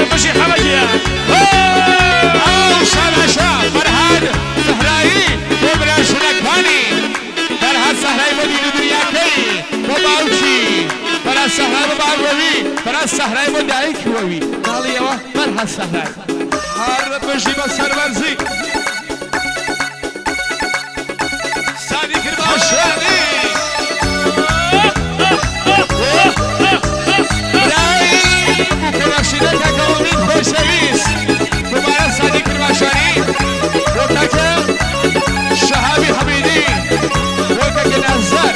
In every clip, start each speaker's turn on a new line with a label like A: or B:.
A: هەر بژی حەمەگیان.
B: ئەو شاباشا فەرهاد سەهرایی بۆ براژنەکانی، فەرهاد سەهرایی بۆ دین و دنیاکەی، بۆ باوکی فەرهاد سەهرایی، بۆ باوەوی فەرهاد سەهرایی، بۆ دایکی وەوی ماڵیەوە فەرهاد سەهرایی. هەر بژی بە سەربەرزی سادی کرماشانی. برای بوکەبەخشیدە کاکە ئومید خۆشەویست، دووبارە سادی کرماشانی بۆ کاکە شەهابی حەمیدی، بۆ کاکە نازار،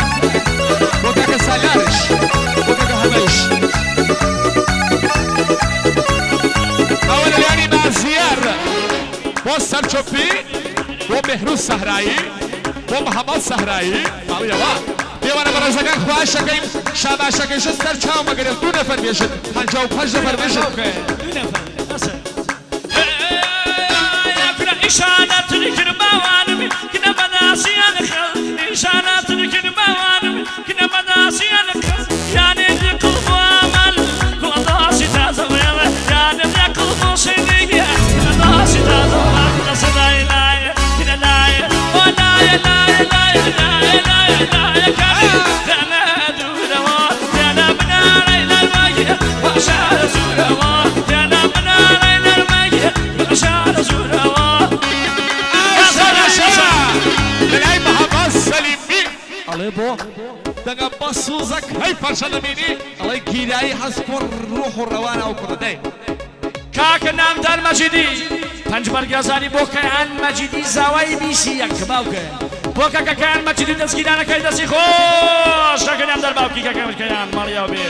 B: بۆ کاکە سالارش، بۆ کاکە هەمەش. ئەوە لەلایەنی مازیار بۆ سەرچۆپی، بۆ مێهروز سەهرایی، بۆ محەممەد سەهرایی ماڵیەوە. پێوانە بەڕێزەکان، خواشەکەیم شاباشەکەیش سەر چاو مەگرن. دوو نەفەر بێژن، 55 نەفەر بێژن.
A: دوو نەفەر ئەسە. إشانة الكربوان كنا بناسيان خل، إشانة الكربوان كنا بناسيان خل، يعني القلب عمل قضاسي تازويل، يعني القلب صديق قضاسي تازويل، كنا صداي لا كنا لا ولا لا لا لا لا لا كان أنا دوروا أنا بنار إلى الماء وأشار زوروا، أنا بنار إلى الماء وأشار زوروا.
B: لەلای محەممەد سەلیمی ئەڵێ بۆ دەگە بە سوزەکەی فەرشە دەبینی، ئەڵێ گیرایی حەز کوڕ ڕوح و ڕەوانە ئەو کوڕە دەی.
A: کاکە نامدار مەجیدی پەنج بەرگەزانی بۆ کەیان مەجیدی زاوای 21 باوکە، بۆ کاکەکەیان مەجیدی دەستگیرانەکەی دەستی خۆش. کاکە نامدار باوکی کاکەکەیان ماڵیاو بێ.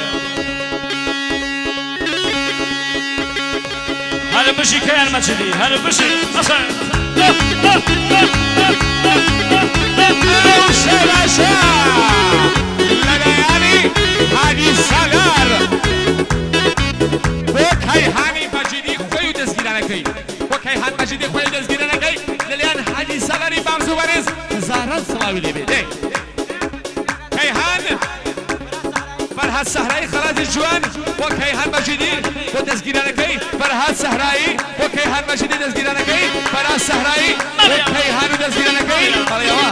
A: هەر بژی کەیان مەجیدی، هەر بژی ئەسە.
B: ئەو شەباشا لەلایانی هادی سالار بۆ کەیهانی مەجیدی خۆی و دەستگیرانەکەی، بۆ کەیهان مەجیدی خۆی و دەستگیرانەکەی لەلایەن هادی سالاری بارز و بەرز هەزاران سڵاوی لێبێ. دەی کەیهان فەرهاد سەهرایی خەڵاتی جوان بۆ کەیهان مەجیدی بۆ دەستگیرانەکەی، فەرهاد سەهرایی بۆ کەیهان مەجیدی دەستگیرانەکەی، فەرهاد سەهرایی بۆ کەیهان و دەستگیرانەکەی بەڵێەوە.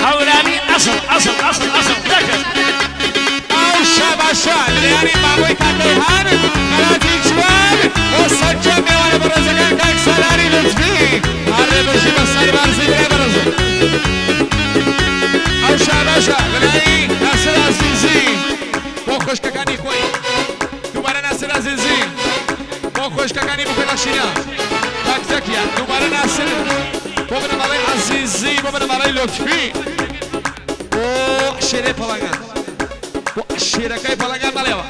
A: هەورامی ئەسڵ ئەسڵ ئەسڵ ئەسڵ دەکرد.
B: ئەو شاباشا لەلایەنی ماوەی کاکەیهان خەڵاتی جوان بۆ سەرجەم میوانە بەڕێزەکان کاک سالاری لوتفی. هەرێ بژی بە سەربەرزی برای بەڕێزە. ئەو شاباشا لەلای ناسر عەزیزی بۆ خوشکەکانی خۆی، دووبارە ناسر عەزیزی بۆ خوشکەکانی بکەبەخشینە تاک تەکیان، دووبارە ناسر بۆ بنەماڵەی عەزیزی، بۆ بنەماڵەی لوتفی، بۆ شێرەی پەڵەنگان، بۆ شێرەکەی پەڵەنگان بەڵێەوە.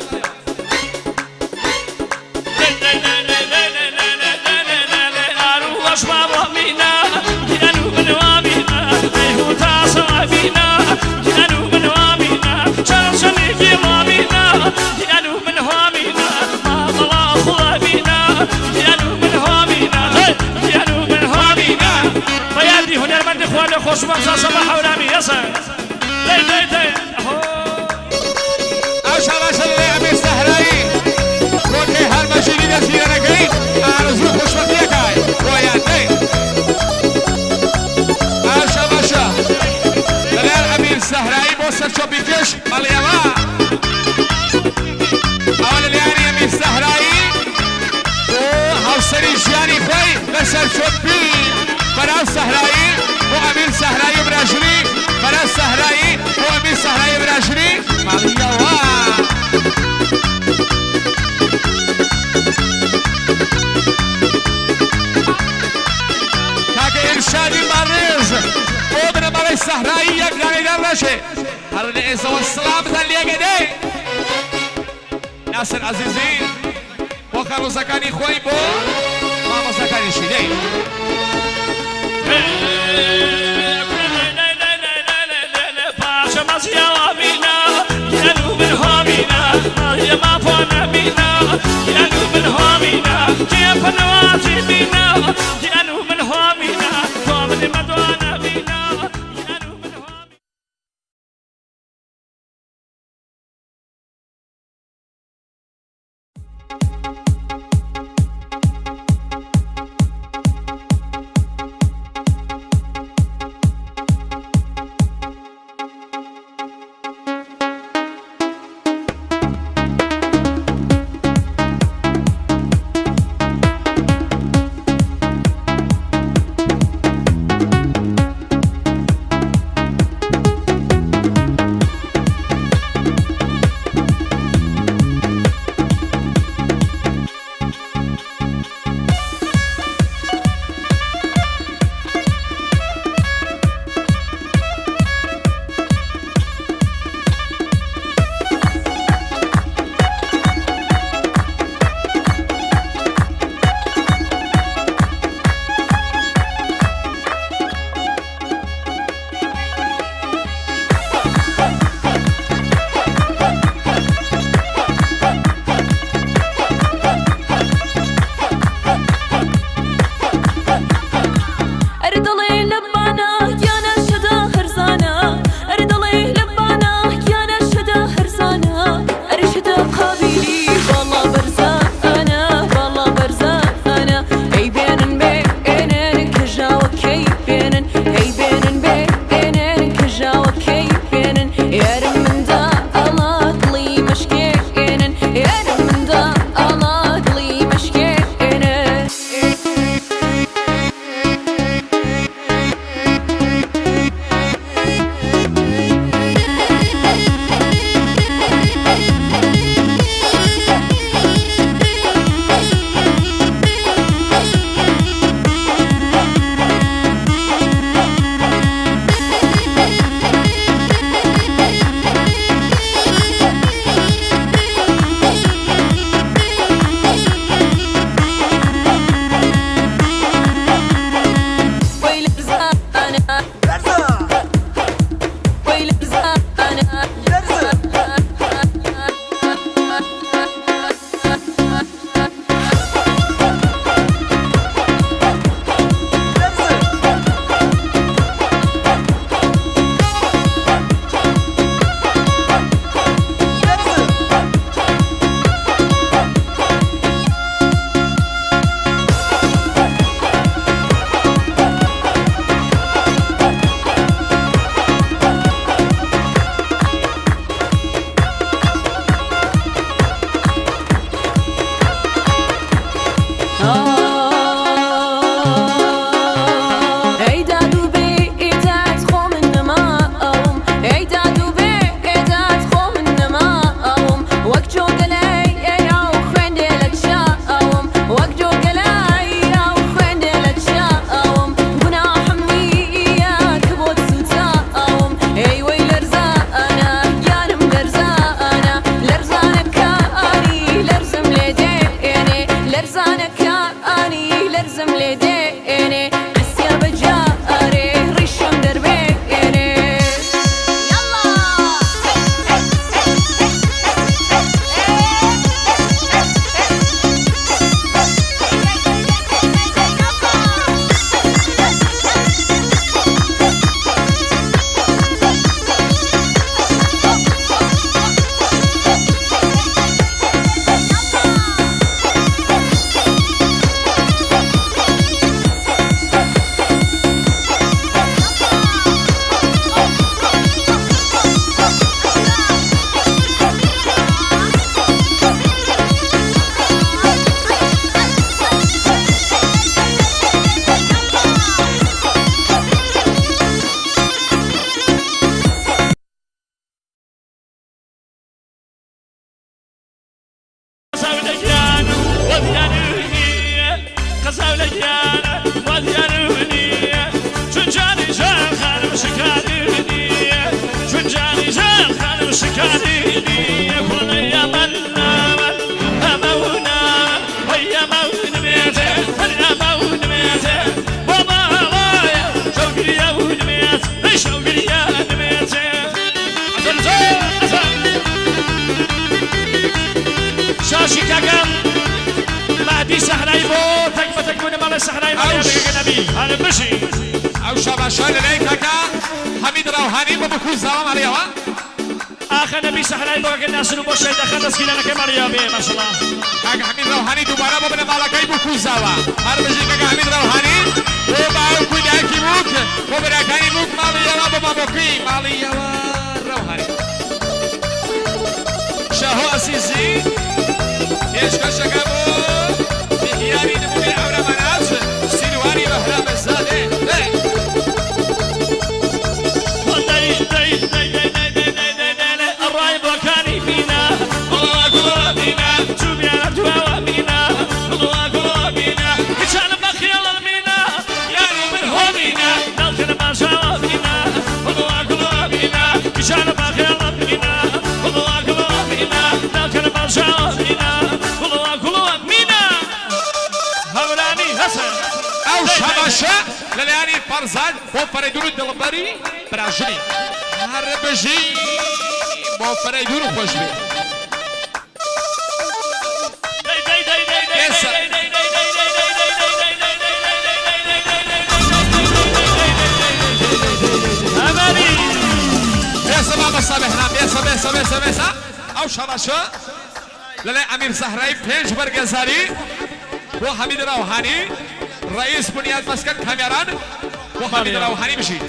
B: ئەو شاباشە لەلای ئەمیر سەهرایی بۆ کەیهان مەجیدی دەستگیرانەکەی ئارەزوو خۆشبەختیەکای بۆیان دەی. ئەو شاباشە لەلایەن ئەمیر سەهرایی بۆ سەرچۆپی کێش مەڵیەوە. ئەوە لەلایەنی ئەمیر سەهرایی بۆ هاوسەری ژیانی خۆی لە سەرچۆپی فەراز سەهرایی، بۆ ئەمیر سەهرایی و براژنی، فەراز سەهرایی بۆ ئەمیر سەهرایی براژنی ماڵیەوە. کاکە ئیرشادی بەڕێز بۆ بنەماڵەی سەهرایی یەک دانەی ڕەشێ، هەر لە ئێسەوە سڵامتان لێگەدەی. ناسر عەزیزی بۆ خەڕوزەکانی خۆی، بۆ مامۆستاکانیشی دەی. مامۆستا بێهنام بێسە بێسە بێسە بێسە ئەو شەڕەشە لەلای ئەمیر سەهرایی پێنج بەرگەزاری بۆ حەمید ڕەوهانی ڕئیس بنیاد مەسکەن کامیاران بۆ حەمید ڕەوهانی بژی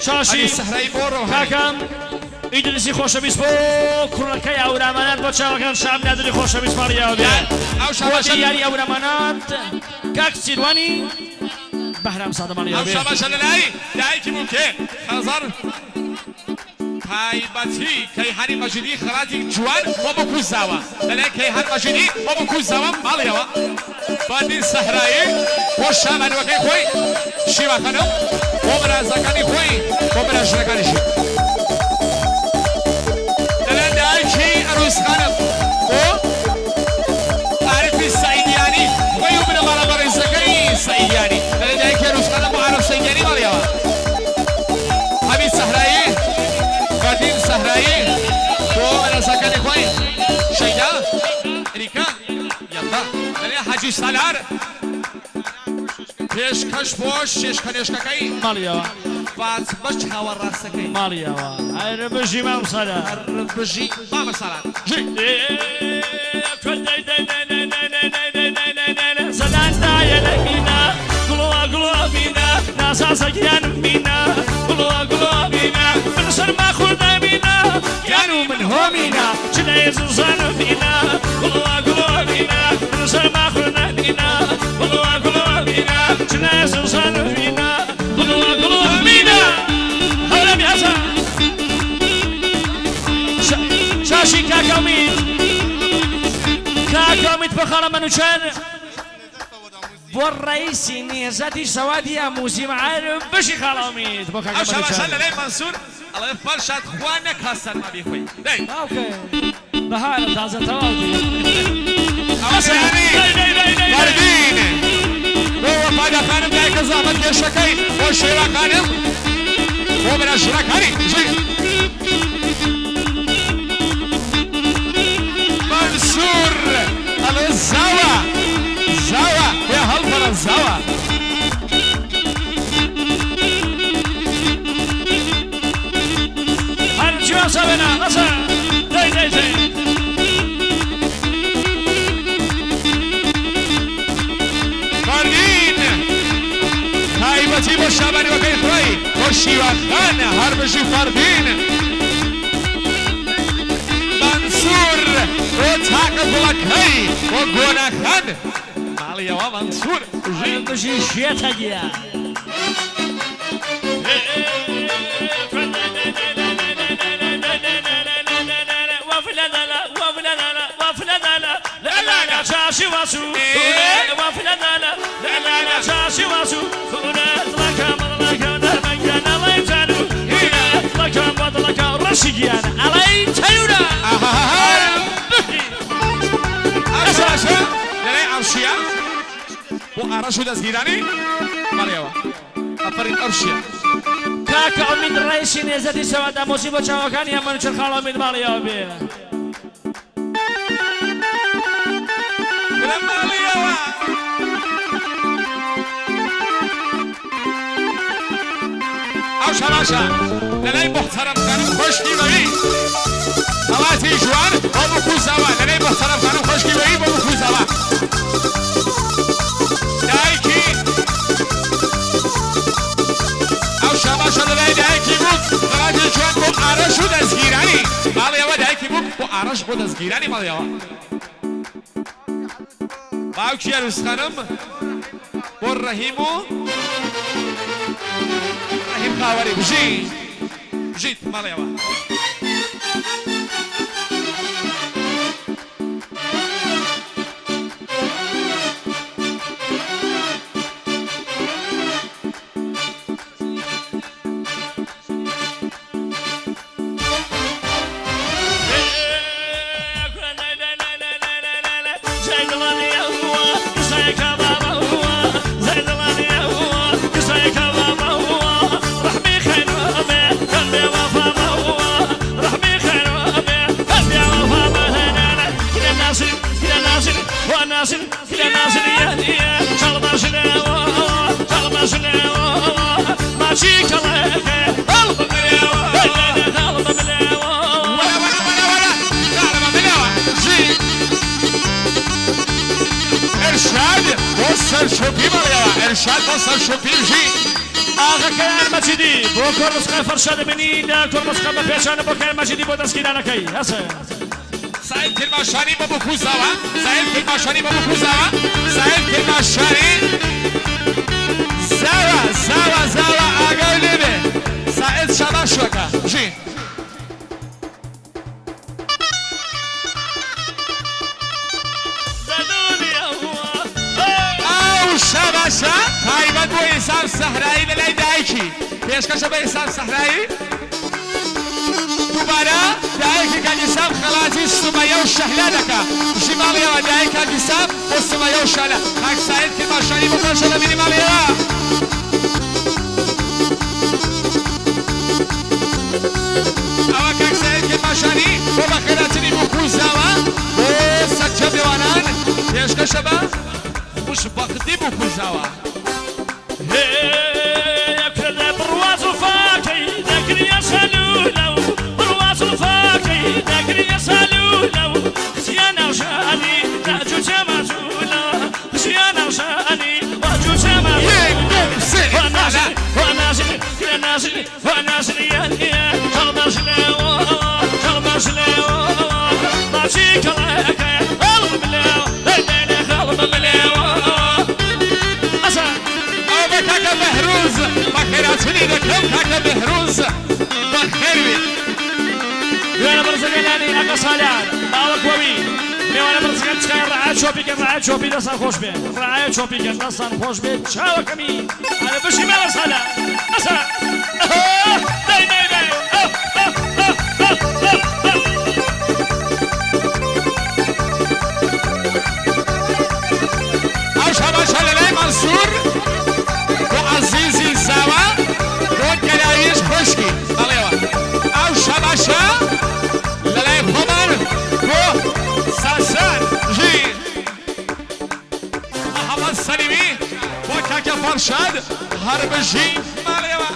A: شاشی
B: ئەمیر سەهرایی بۆ ڕەوهانی
A: کاکەم ئیدریسی خۆشەویست بۆ کوڕەکەی ئەورامانات بۆ چاوەکان شام نادری خۆشەویست ماڵیەوە بێ
B: ئەو
A: بۆ
B: شەڕەشە
A: دیاری ئەورامانات کاک سیروانی بەهرام سادە ماڵیەوە
B: ئەو
A: بێ
B: شەڕەشە لەلای دایکی بووکێ هەزار تایبەتی کەیهانی مەجیدی خەڵاتی جوان بۆ بکوزاوە لەلای کەیهان مەجیدی بۆ بکوزاوە ماڵیەوە بەردین سەهرایی بۆ شامانەوەکەی خۆی شیواخانم بۆ برازەکانی خۆی بۆ براژنەکانیشی لەلایەن دایکی ئەروسخانم بۆ عارفی سەعیدیانی خۆی و بنەماڵە بەڕێزەکەی سەعیدیانی لەلایەن دایکی ئەروسخانم بۆ عارف سەعیدیانی ماڵیەوە حەمید سەهرایی بەردین سەهرایی بۆ برازەکانی خۆی شەیدا ریکا یەڵا لەلای حاجی سالار پێشکەش بۆ شێشکەنێشکەکەی
A: ماڵیەوە
B: فاتمە چاوە ڕاستەکەی
A: ماڵیەوە ئەرە بژی مام سالار
B: هەر بژی مامە سالار ژی
A: گیان و من هۆمینا چنەیە زوزانم بینا گوڵوا گوڵوا بینا من سەرما خوردە بینا گوڵوا گوڵوا بینا چنەیە زوزانم بینا گوڵوا گوڵوا بینا هەورەمی حەسەن شاشی کاکەمید کاکەمید بەخاڵە منوچەر بۆ ڕئیسی نێزەتی سەوادی ئاموزی معارف بژی خاڵەمید بۆ
B: ئەو
A: کاکە
B: شەڕەشە
A: منوچەر
B: لەلای مەنسوور ئەڵێ فەرشاد خوا نەکا سەرما بیخۆی دەی
A: باوکە بەهارە تازە تەواو دی
B: ئەوە لەلایانی بەردین بۆ وەفادا خانم دایکە زەحمەت کێشەکەی بۆ شێوا خانم بۆ براژنەکانی ژی مەنسوور ئەڵێ زاوە زاوە بێ هەڵپەڕە زاوە
A: هەر جوان سەبێنە ئەسە دەی دەی دەی
B: بەردین تایبەتی بۆ شابانیوەکەی خۆی بۆ شیواخان هەر بژی فەردین مەنسوور بۆ تاقە گوڵەکەی بۆ گۆناخان ماڵیەوە مەنسوور ژی
A: بژی شێتە گیان
B: ئەو شەڕەشە لەلای ئەرشیە بۆ ئارەش و دەستگیرانی ماڵیەوە ئەفەرین ئەرشیە
A: کاکە ئومید ڕئیسی نێزەتی سەوادامۆسی بۆ چاوەکانی هەمەنوچەر خاڵ ئومید ماڵیەوە بێ
B: برە ماڵیەوە ئەو شەڕەشە لەلای محتەرەم خانم خۆشکی بەوی خەڵاتی جوان بۆ بکوزاوە لەلای محتەرەم خانم خۆشکی بەوی بۆ بکوزاوە دایکی ئەو شەڕەشە لەلای دایکی بووک خەڵاتی جوان بۆ ئارەش و دەستگیرانی ماڵیەوە دایکی بووک بۆ ئارەش بۆ دەستگیرانی ماڵیەوە باوکی ئەروس خانم بۆ ڕەهیم و ڕەهیم خاوەری بژی بژیت ماڵیەوە
A: ماشي كلاك قلب ملاوة قلب ملاوة.
B: فەرشاد بۆ سەر شوپیژی
A: ئاغا کەیان مەجیدی بۆ کۆرمسقای فەرشاد منی لە کۆرمسقا بە پێچانە بۆ کەیان مەجیدی بۆ دەستگیرانەکەی هەسە
B: سعید کرماشانی بۆ بکوزاوە سعید کرماشانی بۆ بکوزاوە سعید کرماشانی زاوە زاوە زاوە ئاگای لێبێ سعید شاباشوەکە ژی ئەو شاباشە تایبەت بۆ ئیسام سەحرایی لەلای دایکی پێشکەشە بە ئیسام سەحرایی دووبارە دایکی کاک ئیسام خەڵاتی سومەیە و شەهلا دەکا ژی ماڵیەوە دایک کاک ئیسام بۆ سومەیە و شەهلا کاک سعید کرماشانی بۆ پێشە لە بینی ماڵیەوە ئەوە کاک سعید کرماشانی بۆ بەخێرهاتنی بووکوزاوە بۆ سەرجەم مێوانان پێشکەشە بە خوشبەختی بووکوزاوە
A: بڕواز و فاکەی دەکریە سەلولە و بڕواز و فاکەی دەکریە سەلولە و خزیە ناوشانی ناجوچە ماجولە خزیە ناوشانی واجوچە ماجولە وانازل ونازل ونازل يا خلبشلة خلبشلة ماشي كلاك قلب بلا قلب بلا
B: کاکە بەهروز بەخێرهاتنی دەکەم کاکە بەهروز بەخێر بێ
A: میوانە بەرزەکەنانی ئەقە سالار باوەک وەوی میوانە بەرزەکان چکای ڕعایە چۆپی کەن ڕعایە چۆپی دەستان خۆش بێ ڕعایە چۆپی کەن دەستان خۆش بێ چاوەکەمی ئەرە بژی ماوە سالار ئەسا دەی دەی دەی
B: ئەو شاباشە لەلای مەنسوور بۆ عەزیزی زاوە بۆ گەلاویش خوشکی بەڵێوە ئەو شەباشە لەلای خۆمان بۆ ساسان ژی محەممەد سەلیمی بۆ کاکە فەرشاد هەر بژی ماڵێوە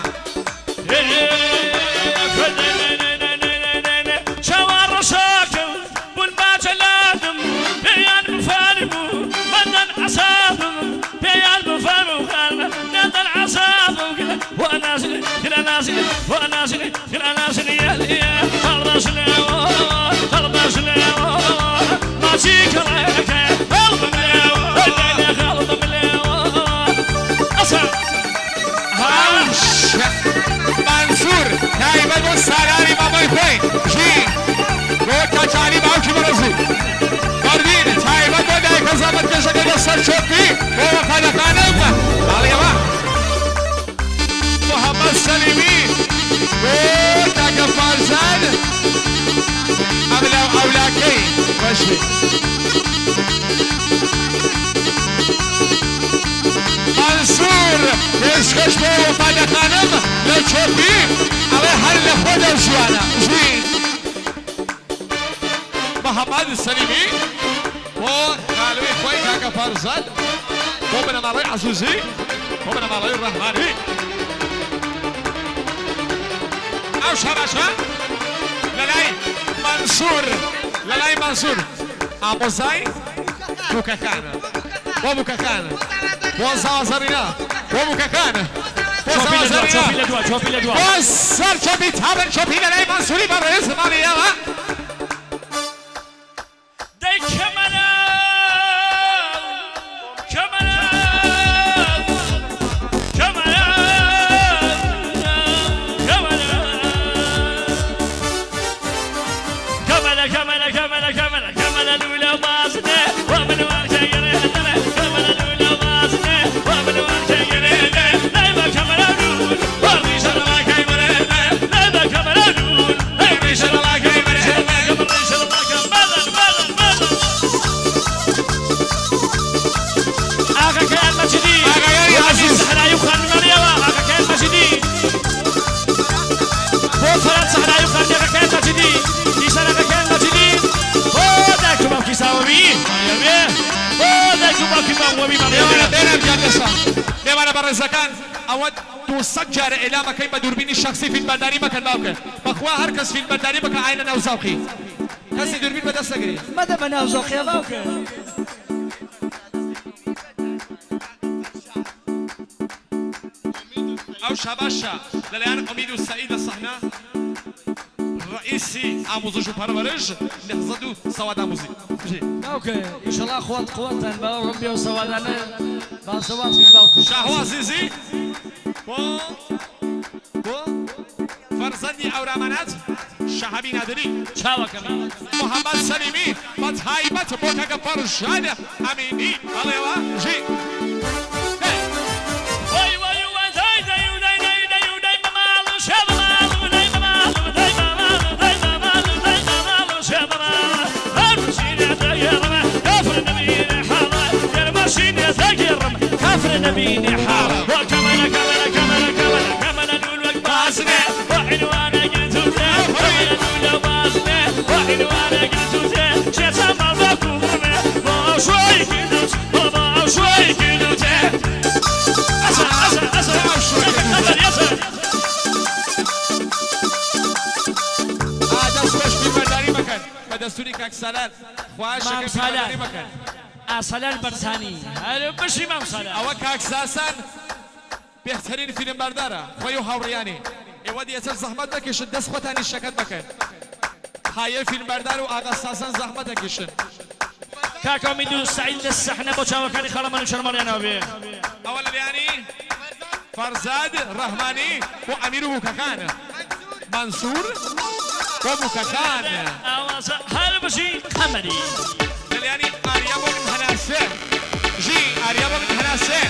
A: چاوان ڕەشاکەم بوون باجەلادم پێیان بفەرموو مەدەن عەسابم پێیان بفەرموو نەدەن عەسابم وأنازل كلا نازل وأنازل كلا نازل يا يا خلبشلة خلبشلة ماشي كلاك قلب ملاو قلب ملاو أصلا
B: هاوش منصور تایبەت بۆ سالاری مامەی خۆی ژی بۆ کاچانی باوکی بەڕێزی بەردین تایبەت بۆ دایکە زەحمەتکێشەکەی لەسەر چۆپی بۆ وەفادەخانم ماڵیەوە محەممەد سەلیمی بۆ کاکە فارزان ئەملا و ئەولاکەی بەش بێ مەنسوور پێشکەش بۆ وەفادەخانم لە چۆپی ئەڵێ هەر لە خۆ دەژیانە ژی محەممەد سەلیمی بۆ خالوی خۆی کاکە فارزان بۆ بنەماڵەی عەزوزی بۆ بنەماڵەی ڕەحمانی ئەو شاباشە لەلای مەنسوور لەلای مەنسوور ئامۆزای بووکەکانە بۆ بووکەکانە بۆ زاوە زەڕینە بۆ بووکەکانە بۆ زاوە زەڕینە بۆ سەر چۆپی تابن چۆپی لەلای مەنسووری بەڕێز ماڵی ئێوە
A: دەی کەمەرە کەمەرە کەمەرە كمل كمل كمل كمل كمل الأولى وازنة ومن وقت يريدنا كمل الأولى وازنة ومن وقت يريدنا لا كمل الأولى وريش الله كيمرنا لا كمل الأولى وريش الله كيمرنا وريش الله كمل مل مل آخا كان مجدي
B: آخا يا عزيز
A: صحراء يخان مريم آخا كان مجدي بو فرنسا صحراء يخان آخا كان مجدي
B: میوانە بەڕێزەکان ئەوە 200 جارە ئێلامەکەی بە دووربینی شەخسی فیلمبەرداری مەکەن باوکە بەخوا هەر کەس فیلمبەرداری بکە ئاینە ناو زاوقی کەسی دووربین بەدەست نەگری
C: مەدە بە ناو زاوقیە باوکە.
B: ئەو شاباشە لەلایەن ئومید و سەعید لە سەحنە ڕئیسی ئاموزش و پەروەرش نهضت و سەواد ئاموزی. بژی.
A: باوکە ئینشەڵا خۆت قوتان باوەڕم بێ و سەوادانە با سەواد بین باوکم.
B: شاهۆ عەزیزی بۆ بۆ فەرزەندی ئەورامانات شەهابی نادری.
A: چاوەکەم.
B: محەممەد سەلیمی بە تایبەت بۆ کاکە فەرژاد ئەمینی بەڵێوە ژی. دەی.
A: وای وای وای دای دای و دای دای دای و دای بەماڵ و شێ بەماڵ و دای بەماڵ و دای بەماڵ و دای بەماڵ و دای بەماڵ و شێ بەماڵ. هەرمشینە دەگێڕم کافر نەبینێ حاڵە، گەرمەشینە دەگێڕم کافر نەبینێ حاڵە. بۆ کەمەرە کەمەرە کەمەرە کەمەرە کەمەرە لوول وەک بازنێ بۆ عینوانە گرتووتێ، کەمەرە لوولە بازنێ بۆ عینوانە گرتووتێ، شێتە ماڵ بۆ کوڕمێ بۆ ئەو شوێی کردوت، بۆ بۆ ئەو شوێی کردوتێ. ئەسە ئەسە ئەسە قەمەر یەسە.
B: ئا دەست خۆش فیلمبەرداری مەکەن بە دەستوری کاک سالار
A: مام
B: خواهشەکەم
A: سالار
B: فیلمبەرداری مەکەن.
A: ئا سالار بەرزانی هەر بژی مام سالار.
B: ئەوە کاک ساسان بێهترین فیلمبەردارە خۆی و هاوڕیانی ئێوە دیەتر زەحمەت نەکێشن دەست خۆتانی شەکەت بکەن. پایە فیلمبەردار و ئاغا ساسان زەحمەت دەکێشن.
A: کاک ئومید و سەعید لە سەحنە بۆ چاوەکانی خاڵە مەنوچەر ماڵیانەوە بێ.
B: ئەوە لەلایانی فەرزاد ڕەحمانی بۆ ئەمیر و بووکەکان مەنسوور بۆ بووکەکان.
A: ئاوازە هەر بژی قەمەری.
B: لەلایانی ئاریا بۆ من هەناسێ ژی ئاریا بۆ من هەناسێ.